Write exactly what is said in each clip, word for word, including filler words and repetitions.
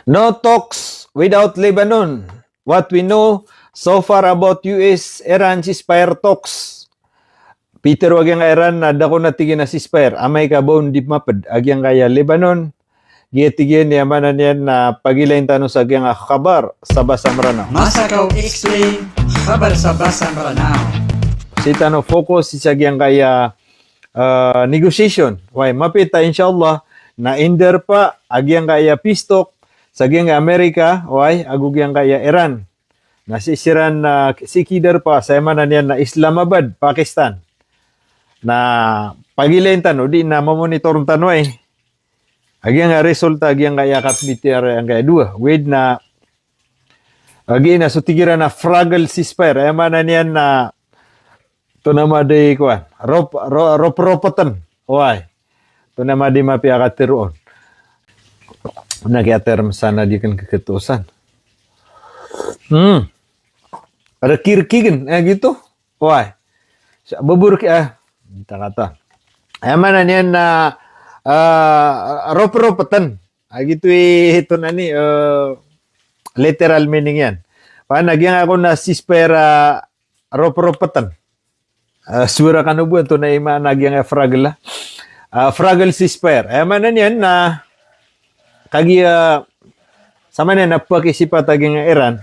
No talks without Lebanon. What we know so far about U S Iran ceasefire talks. Pitharo a giyangkai a Iran na da kon a tig iyan a ceasefire amay ka ba on di mapd a giyangkai a Lebanon. Giya tig iyan, aya maana niyan na pagilayn tano sa giyangkai a khabar sa basa Mranaw. Masakaw Explain, khabar sa basa Mranaw. Sii tano focus sa giyangkai a, ah, negotiation. Wai, mapita, insha Allah, na indarpa a giyangkai a peace talk sa giyangkai a Amerika, wai, ago giyangkai a Iran. Na sii siran, ah, sii kidarpa sa, aya maana niyan na Islamabad, Pakistan. Na pagilayn tano, di na mamonitor tano, eh. A giyangkai a resulta a giyangkai a kapmitiar a giyangkai a dowa. Wid na, a giya na so tig iran na fragile ceasefire. Aya maana niyan na tonaa man di kowan, rop-, ro-, rop-roptn. Wai. Tonaa man di mapiya a katharo on. Na kiyaterm san a di kn kkhatosan. Hmm. Rkirkign, eh, giyoto. Wai. Sa, bubur ki, ah, takatan. Aya maana niyan na, ah, rop-roptn. Ah, giyoto i, ito na ni, eh, literal meaning iyan. Pn a giyangkai a ceasefire, ah, rop-roptn. Ah, sowara kano bo antonaa i maana a giyangkai a fragile, ah. Ah, fragile ceasefire. Aya maana niyan na kagiya, sa maana niyan na pakisipat a giyangkai a Iran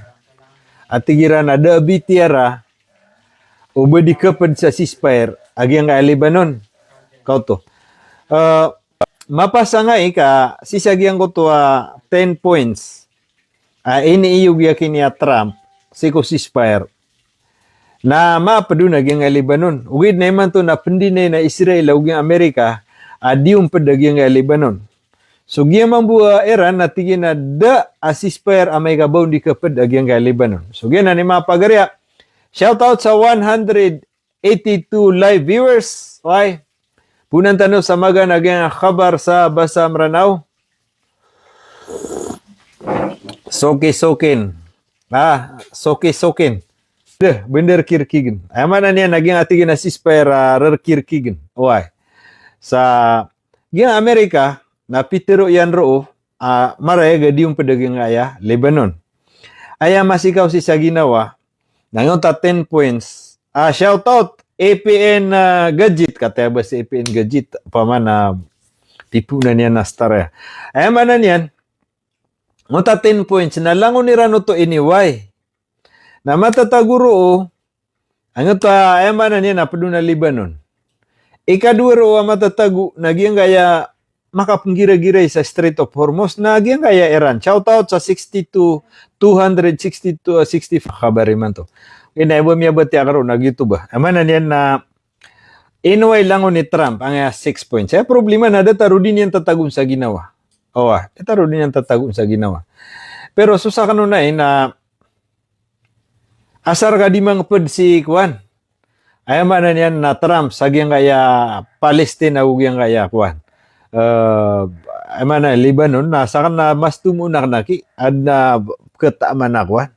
a tig iran a da a bitiyara o ba di kapd sa ceasefire a giyangkai a Lebanon. Kaoto. Ah, mapasang ai ka sii sa giyangkoto a ten points a iniiyog iyan kini a Trump sii ko ceasefire. Na mapd on a giyangkai a Lebanon. Ogaid na imanto na pndinay a Israel ago giyangkai a Amerika a di on pd a giyangkai a Lebanon. So giya mambo a Iran na tig iyan a da a ceasefire amay ka ba on di kapd a giyangkai a Lebanon. So giya na ni mapagariya. Shout out sa one hundred eighty-two live viewers. Wai. Ponan tano sa magaan a giyangkai a khabar sa basa Mranaw. Soki-sokin. Ah, soki-sokin. Da, bnar kirkign. Aya maana niyan na giyangkai a tig iyan a ceasefire, ah, rkirkign. Wai. Sa giyangkai a Amerika, na pitharo iyan roo, ah, marayag a di on pd a giyangkai a Lebanon. Aya masikaw sii sa ginawa, na giyoto a ten points. Ah, shout out, A P N, ah, Gadget, kataya ba si A P N Gadget, opama na pipoon iyan a star aya. Aya maana niyan, giyoto a ten points, na langon iran oto ini, wai. Na matatago roo, a giyoto a, aya maana niyan na pd on a Lebanon. Ikadowa roo a matatago, na giyangkai a makapnggiragiray sa Strait of Hormuz, na giyangkai a Iran. Shout out sa sixty-two, two hundred sixty-two, ah, sixty-five khabar imanto. Ina ibo miyabatiya ka roo, na giyoto ba. Aya maana niyan na inoway langon i Trump, angkaya six points. Aya problema na da taro di niyan tatagon sa ginawa. Owa, da taro di niyan tatagon sa ginawa. Pero so sakn on ai na asar ka di mangpd si kowan. Aya maana niyan na Trump sa giyangkai a Palestine ago giyangkai a kowan. Eh, aya maana Lebanon, na sakn na mas tomo akn aki, adn a pkhataman a kowan.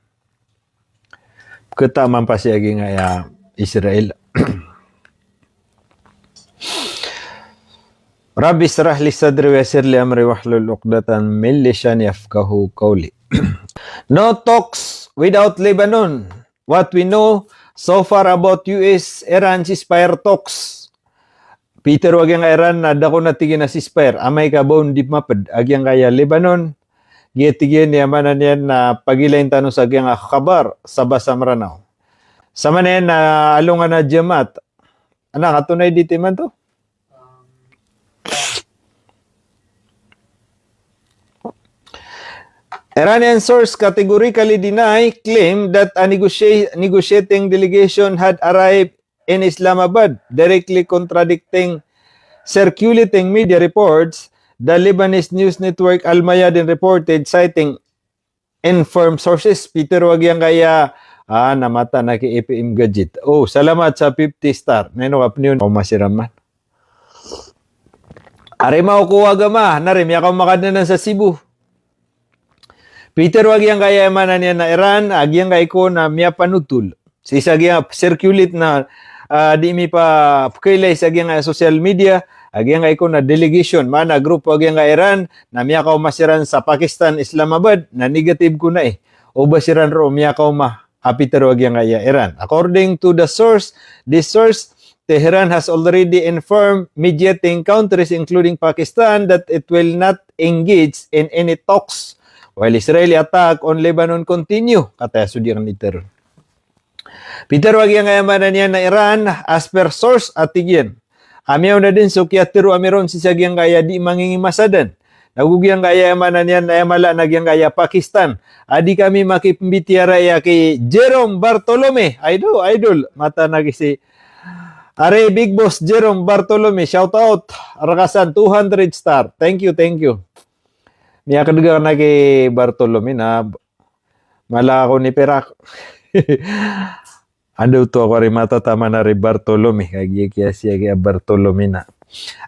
Pkhataman pasi a giyangkai a Israel. Rabbi shrah li sadri wa yassir li amri wahlul uqdatan min lisani yafqahu qawli. No talks without Lebanon. What we know so far about U S Iran ceasefire talks. Pitharo a giyangkai a Iran na da kon a tig iyan a ceasefire amay ka ba on di mapd a giyangkai a Lebanon. Giya tig iyan, aya maana niyan na pagilayn tano sa giyangkai a khabar sa basa Mranaw. Sa maana niyan na alongan a jamaat. Ana, katonay di timan to? Iranian source categorically deny claim that a negotia-, negotiating delegation had arrived in Islamabad, directly contradicting circulating media reports. The Lebanese news network Al Mayadin reported, citing infirm sources. Pitharo a giyangkai a, ah, na mataan aki A P M Gadget. Oh, salamat sa fifty star. Na ino ka pn iyan, o masiraman. Ari mao ko agama, na ri miyakaoma ka dn anan sa Cebu. Pitharo a giyangkai a, aya maana niyan na Iran, a giyangkai ko na miyapanotol. Sii sa giyangkai a circulate na, ah, di mipapkailay sa giyangkai a social media, a giyangkai kon a delegation, maana grupo a giyangkai a Iran, na miyakaoma siran sa Pakistan, Islamabad, na negative kon ai. O ba siran roo miyakaoma a pitharo a giyangkai a Iran. According to the source, this source, Tehran has already informed mediating countries, including Pakistan, that it will not engage in any talks while Israeli attack on Lebanon continue. Kataya so di kan iter. Pitharo a giyangkai a maana niyan na Iran, as per source a tig iyan a miyaona den so kiyatharo ami ron sii sa giyangkai a di mangingimasa den. Nago giyangkai a maana niyan na aya mala na giyangkai a Pakistan a di kami makipmbitiyarai a ki Jerome Bartolome. Idol, idol. Mataan a ki si Are Big Boss Jerome Bartolome. Shout out. Rakasan two hundred star. Thank you, thank you. Miyakadega na ki Bartolome na mala ako ni Perak. Anda oto ako ari matataman ari Bartolome, kagiya kiya siya kiya Bartolome na.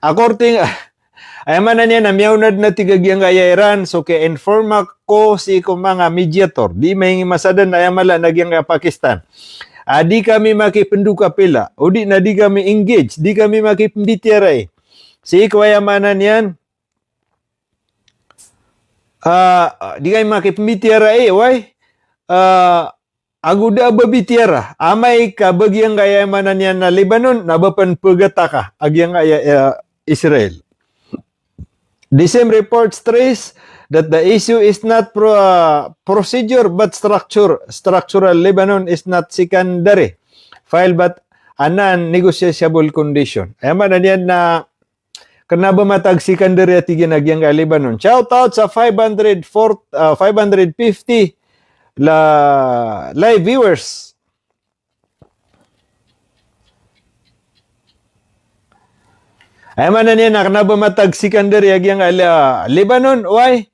According, aya maana niyan na miyaona den a tig a giyangkai a Iran, so kiya-inform ako sii ko manga mediator. Di mangingimasa den, aya mala na giyangkai a Pakistan a di kami makipndoka pila, o di na di kami engage, di kami makipmbitiyarai. Sii ko aya maana niyan, ah, di kami makipmbitiyarai, wai, ah, ago da a ba bitiyara, amay ka ba giyangkai a maana niyan na Lebanon, na ba pen pegataka a giyangkai a, eh, Israel. The same report stress that the issue is not pro-, uh, procedure but structure. Structural. Lebanon is not secondary file but a non-negotiable condition. Aya maana niyan na kena ba matag secondary a tig iyan a giyangkai a Lebanon. Shout out sa five hundred four, uh, five hundred fifty la live viewers. Aya maana niyan na kena ba matag secondary a giyangkai a Lebanon, wai?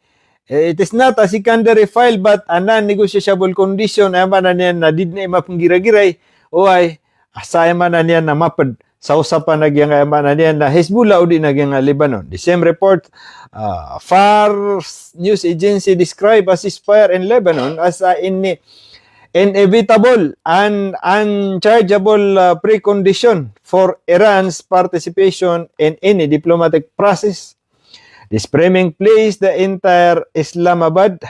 Eh, it is not a secondary file but a non-negotiable condition. Aya maana niyan na di den mapnggiragiray, wai? Sa aya maana niyan na maped sa osapan a giyangkai a maana niyan na Hezbollah o di na giyangkai a Lebanon. The same report, ah, Fars news agency describe a ceasefire in Lebanon as a in-, inevitable and unchangeable, uh, precondition for Iran's participation in any diplomatic process. This framing places the entire Islamabad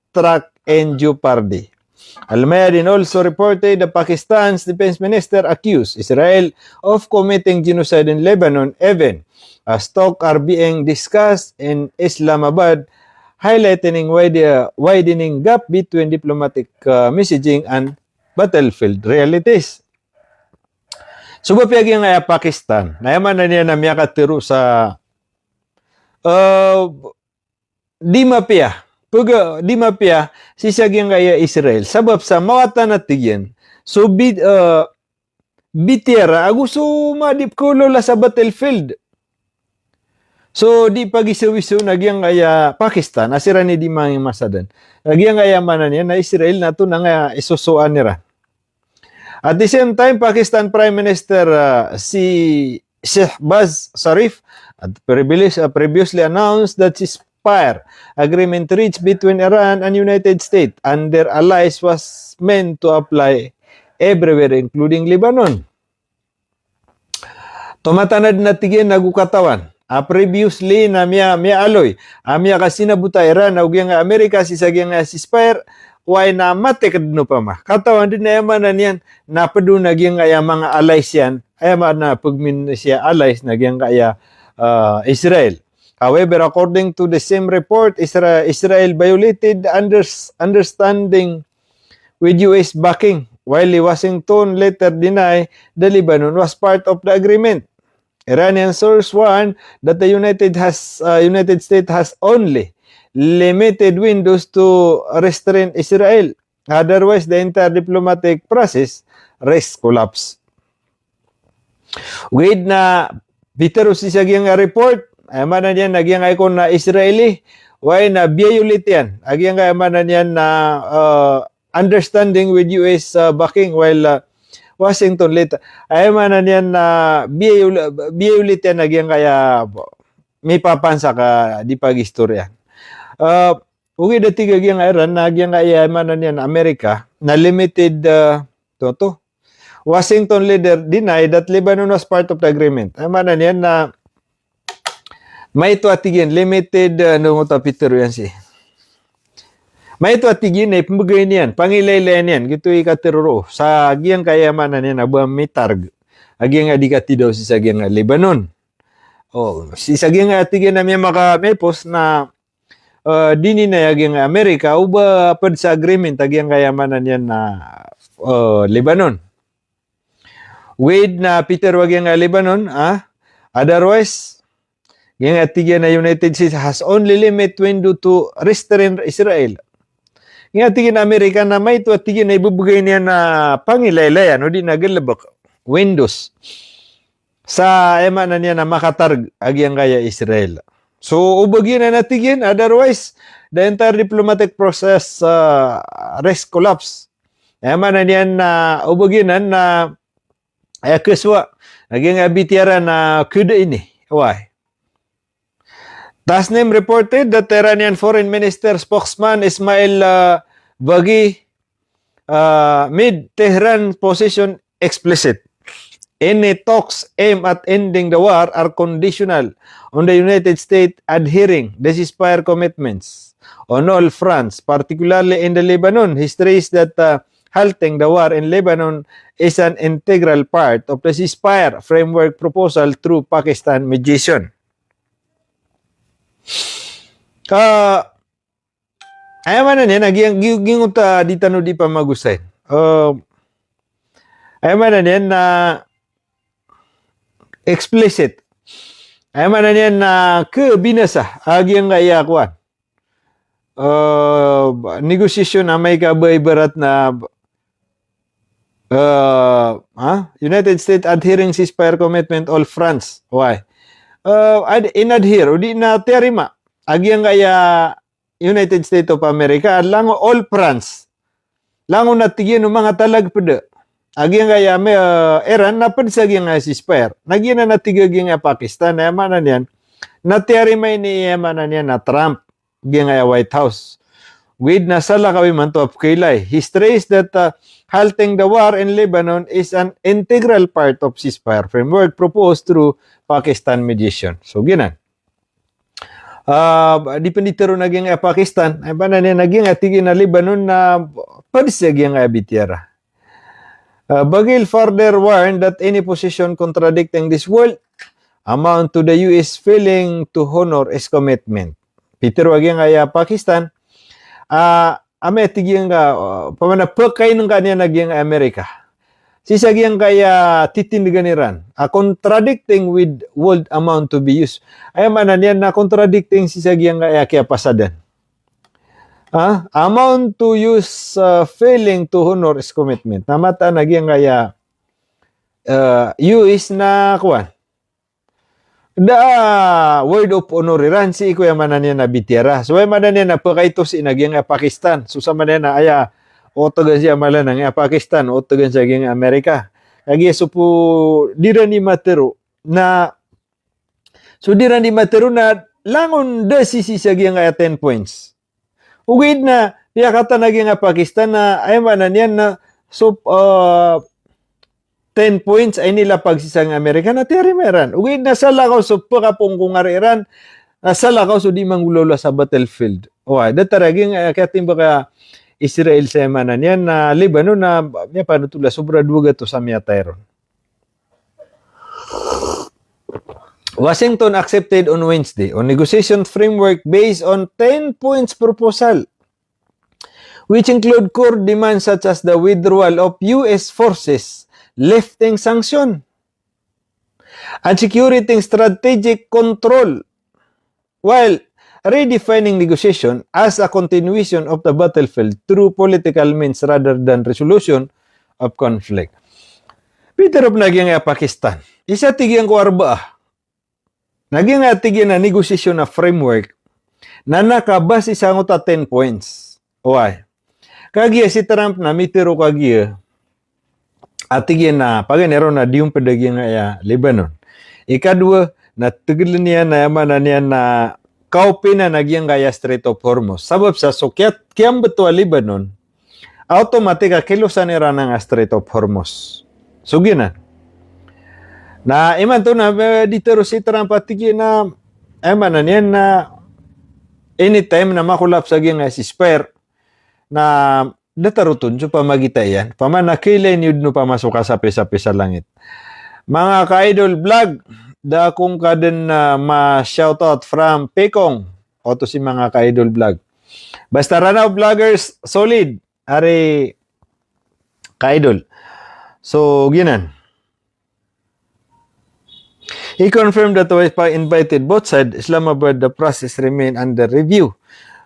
track in jeopardy. Al-Mayadin also reported that Pakistan's defense minister accused Israel of committing genocide in Lebanon, even as talks are being discussed in Islamabad, highlighting wide-, widening gap between diplomatic, uh, messaging and battlefield realities. So ba piya giyangkai a Pakistan, na aya maana niyan na miyakatharo sa, uh, di mapiya, pega, di mapiya sii sa giyangkai a Israel. Sabap sa mawatan a tig iyan so bi-, eh, bitiyara ago so madi pekolola sa battlefield. So di pagisawisaw na giyangkai a Pakistan a siran i di mangimasa den a giyangkai a maana niyan na Israel na tonaa nga isosoan iran. At the same time, Pakistan Prime Minister, uh, si Shehbaz Sharif, uh, previous-, uh, previously announced that ceasefire agreement reached between Iran and United States and their allies was meant to apply everywhere, including Lebanon. Tomatanad na tig iyan ago katawan a previously na miya, miyaaloy a miyakasinabot a Iran ago giyangkai a Amerika sii sa giyangkai a ceasefire, wai na mateked no pama. Katawan den aya maana niyan na ped on a giyangkai a manga allies iyan, aya maana pegmin siya allies na giyangkai a, ah, Israel. However, according to the same report, Isra-, Israel violated unders-, understanding with U S backing, while Washington later denied the Lebanon was part of the agreement. Iranian source warned that the United has, uh, United States has only limited windows to restrain Israel. Otherwise, the entire diplomatic process risks collapse. Ogaid na pitharo sii sa giyangkai a report, aya maana niyan na giyangkai kon a Israeli, wai na biyayolitiyan a giyangkai a maana niyan na, uh, understanding with U S, uh, backing, while, uh, Washington later. Aya maana niyan na biyayol-, biyayolitiyan a giyangkai a mipapansak a di pagistorya. Uh, ogaid a tig a giyangkai a Iran na giyangkai a maana niyan Amerika na limited, uh, to, to. Washington leader denied that Lebanon was part of the agreement. Aya maana niyan na Maito a tig iyan, limited, ah, ano, ngoto a pitero iyan sii. Maito a tig iyan na ipmbgay niyan, pangilaylayan iyan, giyoto i katharo roo sa giyangkaya maana niyan a ba mitarg a giyangkaya di katidaw sii sa giyangkaya Lebanon. O, sii sa giyangkaya tig iyan a miyamaka-, miyapos na, ah, dii niyan a giyangkaya Amerika o ba pd sa agreement a giyangkaya maana niyan na, ah, Lebanon. Wid na pitero a giyangkaya Lebanon, ah, otherwise, giyangkaya tig iyan a United States has only limit window to restrain Israel. Giyangkaya tig iyan a Amerika na maito a tig iyan a ibbgay niyan a pangilaylayan, odi na galbk, windows. Sa, aya maana niyan na makatarg a giyangkaya Israel. So, o ba giyanan a tig iyan, otherwise, the entire diplomatic process, ah, risk collapse. Aya maana niyan na, o ba giyanan na, aya kasowa, na giyangkaya B T R na kda ini. Why? Tasnim reported that Iranian Foreign Minister spokesman Ismail, uh, Baghi, uh, made Tehran position explicit. Any talks aimed at ending the war are conditional on the United States adhering the ceasefire commitments on all fronts, particularly in the Lebanon. He stressed that, uh, halting the war in Lebanon is an integral part of the ceasefire framework proposal through Pakistan mediation. Ka, aya maana niyan na giyang-, gi-, giyangkoto a di tano di pamagosayn. Eh, aya maana niyan na explicit. Aya maana niyan na khabinasa a giyangkaya kowan. Eh, negotiation amay ka ba ibarat na, eh, ha? United States adhering ceasefire commitment all fronts. Why? Eh, ad-, in-adhere, odi na tiyarima a giyangkaya United States of America, a langon all fronts. Langon a tig iyan o manga talagpda a giyangkaya, eh, Iran na pd sa giyangkaya ceasefire. Na giyanan a tig a giyangkaya Pakistan, aya maana niyan na tiyarima ini, aya maana niyan na Trump, giyangkaya White House. Ogaid na salakaw imanto a pkhailay. He stressed that, uh, halting the war in Lebanon is an integral part of ceasefire framework proposed through Pakistan mediation. So, giyanan. Ah, di pn di tharoon a giyangkaya Pakistan, aya maana niyan na giyangkaya tig iyan a Lebanon na pd sa giyangkaya B T R. Uh, Baghi further warned that any position contradicting this would amount to the U S failing to honor its commitment. Pitharo a giyangkaya Pakistan, ah, amay a tig iyan ka, ah, pamana pkainngka niyan a giyangkaya Amerika sii sa giyangkaya titindgan iran a contradicting with would amount to be used. Aya maana niyan na contradicting sii sa giyangkaya kiyapasadan. Ah, amount to use, ah, failing to honor its commitment. Na mataan a giyangkaya, ah, U S na kowan. Da a word of honor iran sii ko aya maana niyan na B T R. So aya maana niyan na pkaito sii na giyangkaya Pakistan. So sa maana niyan na aya otagan sii a mala na giyangkaya Pakistan, otagan sii a giyangkaya Amerika. Kagiya so pd iran di matharo na, so di iran di matharo na langon da sii sa giyangkaya ten points. Ogaid na piyakatan a giyangkaya Pakistan na aya maana niyan na so, ah, ten points a inilapag sii sa giyangkaya Amerika na tiyarima iran. Ogaid na salakaw so pkapongkongari iran, na salakaw so di manggolawla sa battlefield. Oway, datar a giyangkaya, ah, kiyatimbang a Israel sa aya maana niyan na Lebanon na miyapanothol a sobra dowa gatos a miyatay ron. Washington accepted on Wednesday on negotiation framework based on ten points proposal, which include core demands such as the withdrawal of U S forces, lifting sanction, and securing strategic control while redefining negotiation as a continuation of the battlefield through political means rather than resolution of conflict. Pitharo pn a giyangkaya Pakistan, isa tig iyan ko Arbaa, na giyangkaya tig iyan a negotiation a framework na nakabase sa ngoto a ten points. Oway. Kagiya si Trump na mitharo kagiya a tig iyan na paganay ron na di on pd a giyangkaya Lebanon. Ikadowa, na tgln iyan a aya maana niyan na kaopenan a giyangkaya Strait of Hormuz. Sabap sa so kiyat-, kiyambato a Lebanon, automatic a kilosan iran angkaya Strait of Hormuz. So giyanan. Na imanto na, eh, di tharo si Trump a tig iyan na aya maana niyan na anytime na ma-collapse a giyangkaya ceasefire, na datar oto so pamagita iyan. Opama na kailay niyo dn opama so kasapisapi sa langit. Manga ka-idol vlog, da akong kadn na ma-shoutout from Pekong. Oto si manga ka-idol vlog. Basta Ranao Vloggers, solid. Ari ka-idol. So, giyanan. He confirmed that West Pakistan invited both sides. Islamabad, the process remain under review.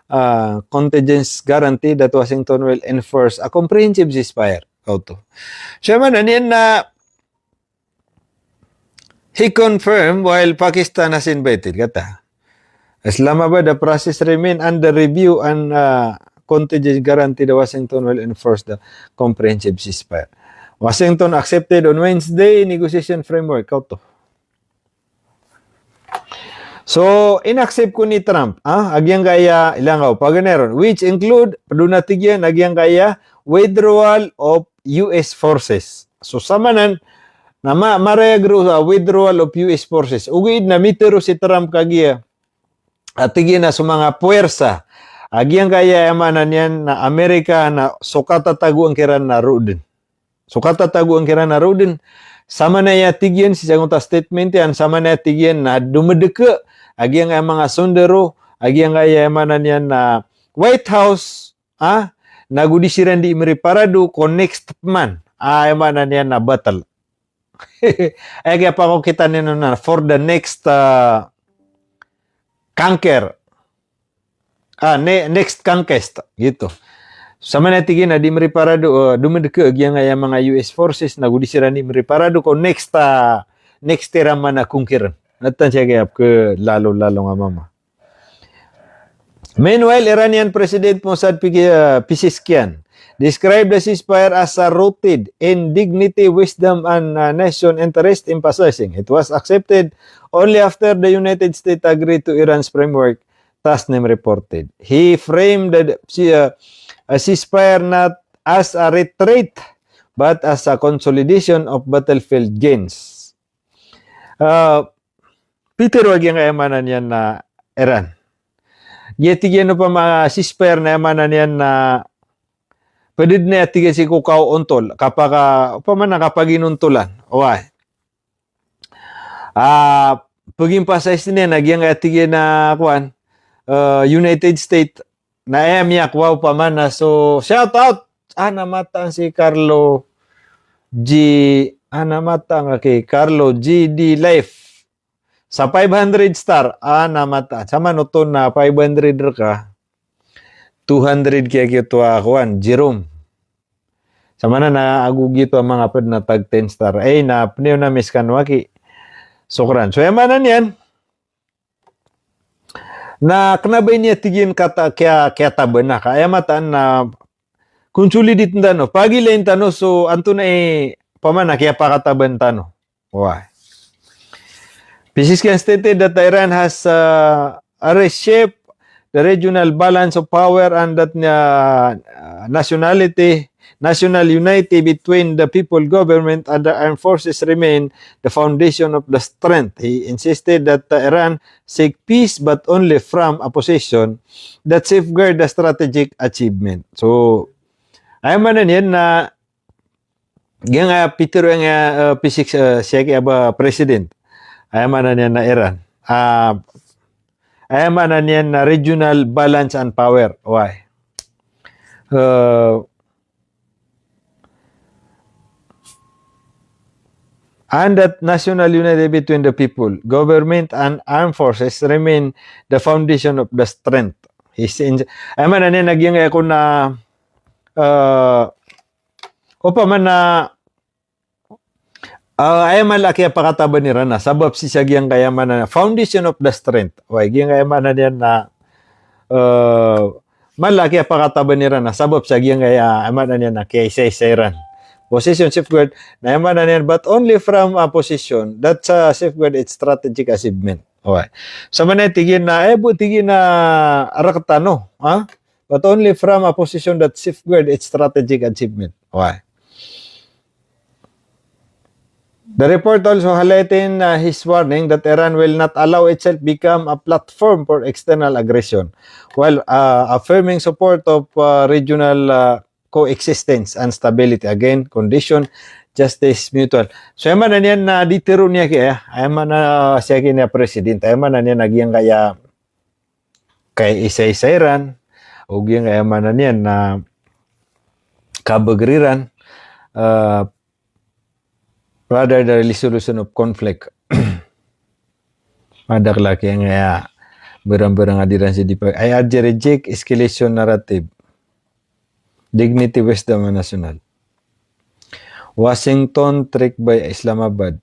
Uh, contingency guarantee that Washington will enforce a comprehensive ceasefire. Oto. So, aya maana niyan na he confirmed while Pakistan has invited, kata. Islamabad, the process remain under review and, uh, contingency guarantee that Washington will enforce the comprehensive ceasefire. Washington accepted on Wednesday negotiation framework. Oto. So, in-accept kon i Trump, ah, a giyangkaya, ilang kaw, paganay ron, which include, pd on a tig iyan, a giyangkaya withdrawal of U S forces. So, samanan, na ma-, marayag ron a withdrawal of U S forces. Ogaid na mitharo si Trump kagiya, a tig iyan a so manga puwersa a giyangkaya, aya maana niyan na Amerika, na so katatagoan kiran na roo dn. So katatagoan kiran na roo dn. Samanaya tig iyan, sii sa giyangkoto a statement iyan, samanaya tig iyan na domedeke a giyangkaya manga sondaro a giyangkaya, aya maana niyan na White House, ah, nago di siran di meriparado ko next man, ah, aya maana niyan na battle. Aya kiyapakokita niyan on na for the next, ah, conquer. Ah, ne-, next conquest, giyoto. Samanaya tig iyan na di meriparado, ah, domedeke a giyangkaya manga U S forces, nago di siran di meriparado ko next, ah, next iran man a conquer. Natan siya kiyap ke lalo-lalo nga mama. Meanwhile, Iranian President Mohammad Pe-, uh, Pezeshkian described the ceasefire as a rooted in dignity, wisdom, and, uh, nation interest, emphasizing it was accepted only after the United States agreed to Iran's framework, Tasnim reported. He framed the, uh, a ceasefire not as a retreat, but as a consolidation of battlefield gains. Uh, Pitharo a giyangkaya maana niyan na Iran. Giya tig iyan opama ceasefire na aya maana niyan na pd dn a tig iyan sii ko kaontol, kapaka-, opama na kapaginontolan. Oway. Ah, pag-emphasize niyan a giyangkaya tig iyan na kowan, eh, United States, na aya miyakowa opama na so, shout out, ah, na mataan si Carlo G, ah, na mataan ka ki Carlo G D Life. Sa five hundred star, ah, na mataan. Sa manoto na five hundred reka, two hundred kiya giyoto a kowan, Jerome. Sa maana na ago giyoto a manga pd na tag ten star. Ay, na pniyo na miskan waki. Sokran. So, aya maana niyan, na kna ba ini a tig iyan kata-, kiya-, kiyataban a ka. Aya mataan na consolidate tano. Pagilain tano, so antonaa i opama na kiyapakataban tano. Why? Pezeshkian stated that Iran has, uh, reshaped the regional balance of power and that, uh, nationality, national unity between the people government and the armed forces remain the foundation of the strength. He insisted that, uh, Iran seek peace but only from a position that safeguard the strategic achievement. So, aya maana niyan na giyangkaya pitharo iyan a, eh, P six, eh, siyaki a ba president. Aya maana niyan na Iran. Ah, aya maana niyan na regional balance and power. Why? Eh, and that national unity between the people, government and armed forces remain the foundation of the strength. He sins-, aya maana niyan na giyangkaya kon a, eh, opama na, ah, aya mala a kiyapakataban iran na sabap sii sa giyangkaya maana na foundation of the strength. Why, giyangkaya maana niyan na, eh, mala a kiyapakataban iran na sabap sa giyangkaya, aya maana niyan na kiyaisa-isa iran. Position safeguard, na aya maana niyan, but only from a position that, uh, safeguard its strategic achievement. Why? Sa maana tig iyan na, eh, bo tig iyan na rektano, ha? But only from a position that safeguard its strategic achievement. Why? The report also highlighting, uh, his warning that Iran will not allow itself become a platform for external aggression, while, uh, affirming support of, uh, regional, uh, coexistence and stability. Again, condition, justice, mutual. So, aya maana niyan na di tero niyan ki, eh, aya maana sii ki niyan president, aya maana niyan na giyangkaya kaisaisa iran, o giyangkaya maana niyan na kabagr iran, uh, rather the resolution of conflict. Madakl a kiyangaya barang-barang a di ran sii di pa, I urge reject escalation narrative. Dignity, wisdom a national. Washington, tricked by Islamabad.